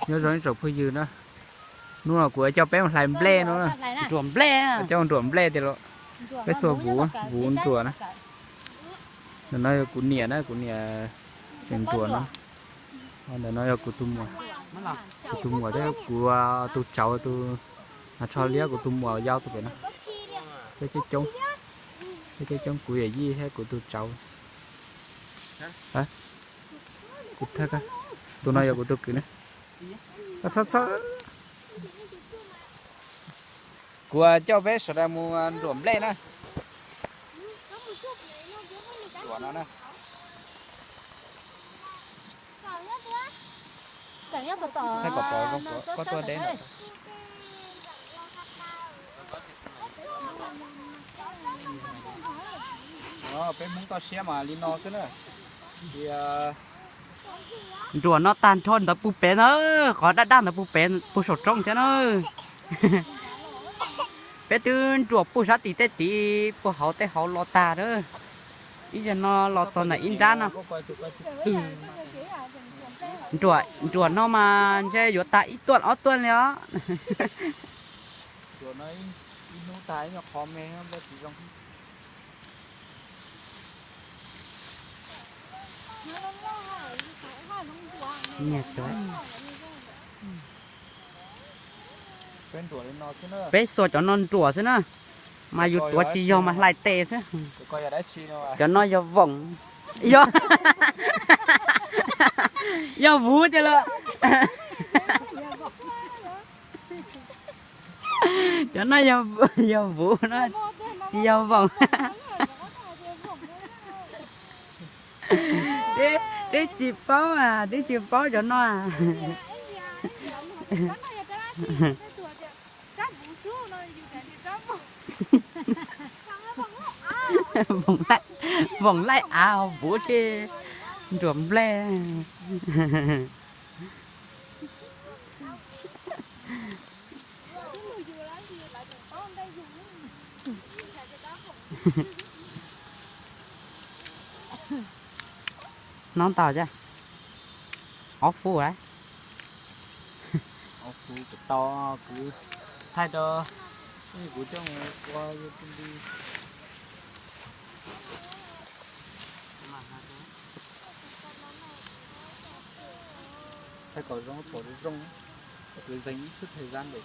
Nyob zoo ib tsoom phooj ywg na, hnub no kuv coj peb mus hlais nplej no, nruam nplej, coj nruam nplej tiag los. Peb xuas vuv, vuv nruam na. Ntawm no yog kuv niam na, kuv niam tseem nruam no. Ntawm no yog kuv tus muam, kuv tus muam thiab kuv tus tsauv tus, tsho liab kuv tus muam yau tus pem no. Peb coob coob, peb coob coob kuv yawm yij thiab kuv tus tsauv. Tus no yog kuv tus kwv na. Kuv coj peb sawv daws mus nruam nplej na. Nruam no na. Kom pom zoo, koj tuaj deb no. Peb Hmoob toj siab mas li no xwb na. Nruam no tag nrho ntawd puag pem na, qhov daj daj ntawd puag pem puag saum roob thiab na. Peb twb nruam puag sab tim tej tid puag hauv tej hauv los tag na. Ib zaug no los txog ntawm ib nrab no. Nruam no mas ntshe yuav tag ib tuaj ob tuaj li os. Peb xuas cov no nruam xwb na, mas yus tuav tsis yog mas hlais tes xwb. Cov no yog voom, yog, yog vuv tiag los. Cov no yog vuv no, tsis yog voom. Twb tsis paub, twb tsis paub cov no. Voom laij av vuv ces nruam nplej. No ntau, ob fub lawm. Ob fub kuv tau, kuv thaij rau, kuv coj mus ua YouTube. Thaij kom zoo, pom zoo, kuv zeeg ib txhub thaij zab ntawm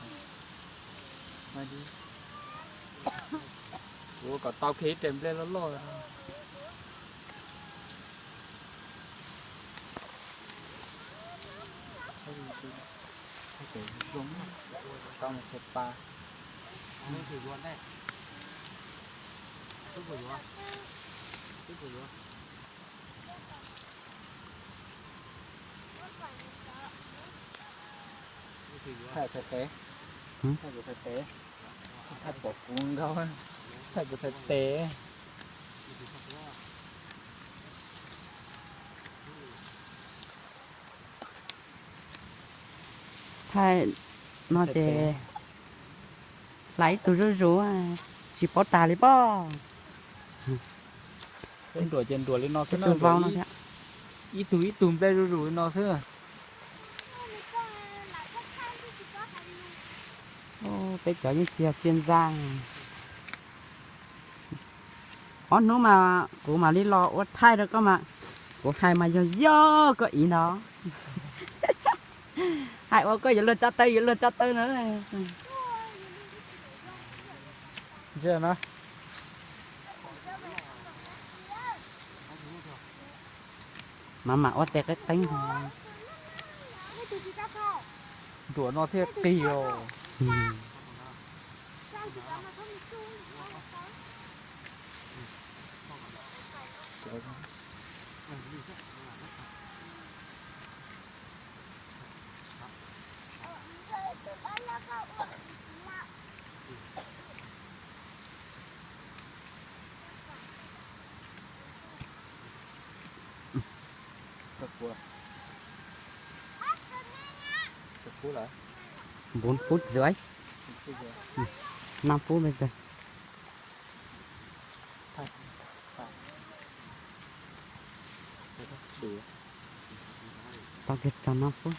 kuv kom tau kiag ib res nplej loj loj. Tau mus txhais pas. Thaij txhais tes, thaij kuv txhais tes, thaij pom kuv nkaus, thaij kuv txhais tes. Thaij no ces hlais ib tug zuj zus, tsis paub tag li pob. Peb nruam ces nruam li no xwb, ib tug ib tug nplej zuj zus li no xwb. Peb cov yeej tsis yog txiaj ntsag. Ob hnub mas kuv mam li los ua thaij rau koj mas, kuv hais mas yog yog koj ib no. Hais ua koj yuav luag tsa taw yuav luag tsa taw na. Mas mam ua tes qeeb qeeb. Nruam no thiaj qig os. Bốn phút rưỡi. Năm phút bây giờ. Tao kêu trong năm phút.